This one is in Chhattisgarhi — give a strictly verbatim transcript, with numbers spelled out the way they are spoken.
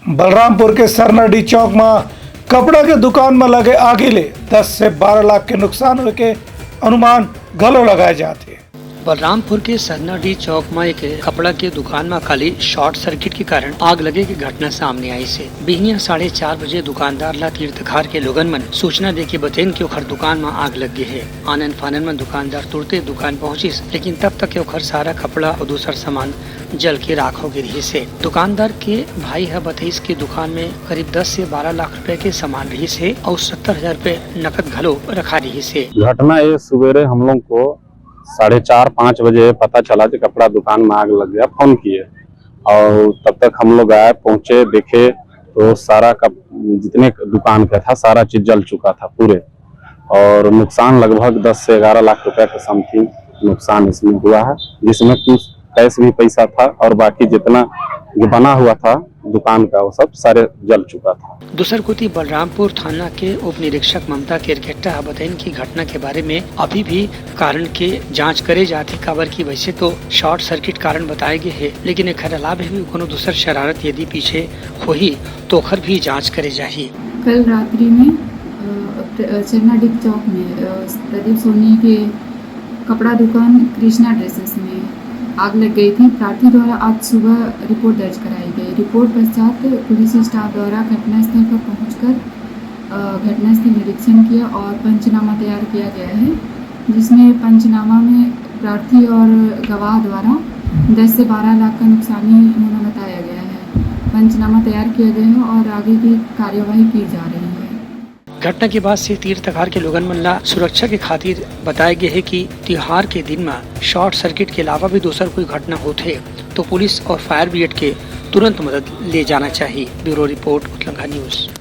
बलरामपुर के सरनाडीह चौक म कपड़ा के दुकान म लगे आगी ले दस से बारह लाख के नुकसान होए के अनुमान घलो लगाए जात हे। बलरामपुर के सरनाडीह चौक म एक कपड़ा के दुकान म काली शॉर्ट सर्किट के कारण आग लगे के घटना सामने आइस हे। बिहनिया साढ़े चार बजे दुकानदार ला तीर तखार के लोगन मन सूचना देके बतइन कि ओखर दुकान म आग लग गे हे। आनन फानन म दुकानदार तुरते दुकान पहुंचिस, लेकिन तब तक ओखर सारा कपड़ा अउ दूसर सामान जल के राख हो गे रिहिस हे। दुकानदार के भाई ह बतइस कि दुकान में करीब दस से बारह लाख रुपए के सामान रिहिस हे अउ सत्तर हजार रुपए नकद घलो रखा रिहिस हे। घटना ये सुबेरे हम लोग को साढ़े चार, पाँच बजे पता चला कि कपड़ा दुकान में आग लग गया, फोन किए और तब तक हम लोग आए, पहुंचे, देखे तो सारा का जितने दुकान का था, सारा चीज जल चुका था पूरे, और नुकसान लगभग दस से ग्यारह लाख रुपए के समथिंग नुकसान इसमें हुआ है, जिसमें कुछ कैश भी पैसा था और बाकी जितना जो बना हुआ था दुकान का, वो सब सारे जल चुका था। दूसर कोति बलरामपुर थाना के उप निरीक्षक ममता केरकेट्टा ह बतइन कि घटना के बारे में अभी भी कारण के जांच करे जात हे, काबर कि वैसे तो शॉर्ट सर्किट कारण बताए गे हे, लेकिन एखर अलावे भी कोनो दूसर शरारत यदि पीछे होही, तो ओखर भी जांच करे जाही। कल रात्रि में, अ, प्र-, अ, सरनाडीह चौक में, अ, प्रदीप सोनी के कपड़ा दुकान कृष्णा ड्रेसेस में आग लग गई थी। प्रार्थी द्वारा आज सुबह रिपोर्ट दर्ज कराई गई। रिपोर्ट पश्चात पुलिस स्टाफ द्वारा घटनास्थल पर पहुंचकर, अ, घटनास्थल निरीक्षण किया और पंचनामा तैयार किया गया है, जिसमें पंचनामा में प्रार्थी और गवाह द्वारा दस से बारह लाख का नुकसानी होना बताया गया है। पंचनामा तैयार किया गया है और आगे की कार्यवाही की जा रही है। घटना के बाद से तीर तखार के लोगन मन ला सुरक्षा के खातिर बताए गे हे कि तिहार के दिन म शॉर्ट सर्किट के अलावा भी दूसर कोई घटना होथे, तो पुलिस और फायर ब्रिगेड के तुरंत मदद ले जाना चाहिए। Bureau report, Utlangha news.